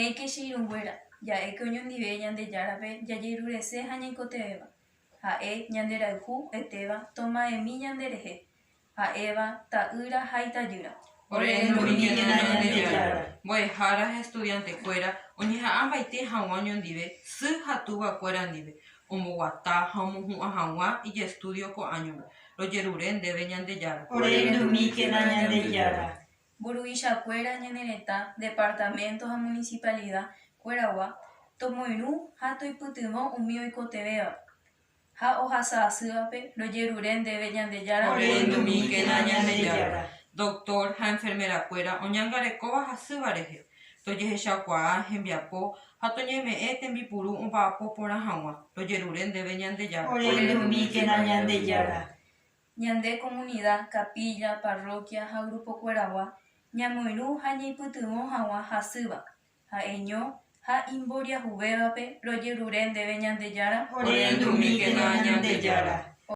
Néike che irũnguéra, ja'éke oñondive Ñandejárape jajerurese ha ñaikotevẽva. Ha'e ñanderayhu etéva toma'ẽmi ñanderehe, ha'éva ta'ýra ha itajýra. Orehendumíkena Ñandejára. Mbo'ehára ha estudiantekuéra oñeha'ãmbaite hag̃ua oñondive sy ha túvakuéra ndive, omboguata ha omohu'ã hag̃ua ijestúdio ko áñope. Rojerure ndéve Ñandejára. Orehendumíkena Ñandejára. Mburuvichakuéra ñane retã, departamento ha municipalidad kuéragua tomoirũ ha toipytyvõ umi oikotevẽva ha ohasa asývape rojerure ndéve Ñandejára. Orehendumíkena Ñandejára. Doctor ha enfermerakuéra oñangarekóva hasýva rehe, tojehechakuaa hembiapo ha toñeme'ẽ tembipuru omba'apo porã hag̃ua, rojerure ndéve Ñandejára. Orehendumíkena Ñandejára. Ñande komunida, capilla, parroquia ha grupokueragua ñamoirũ ha ñaipytyvõ hag̃ua hasýva, ha'eño ha imboriahuvévape rojerure ndéve Ñandejára. Orehendumíkena Ñandejára.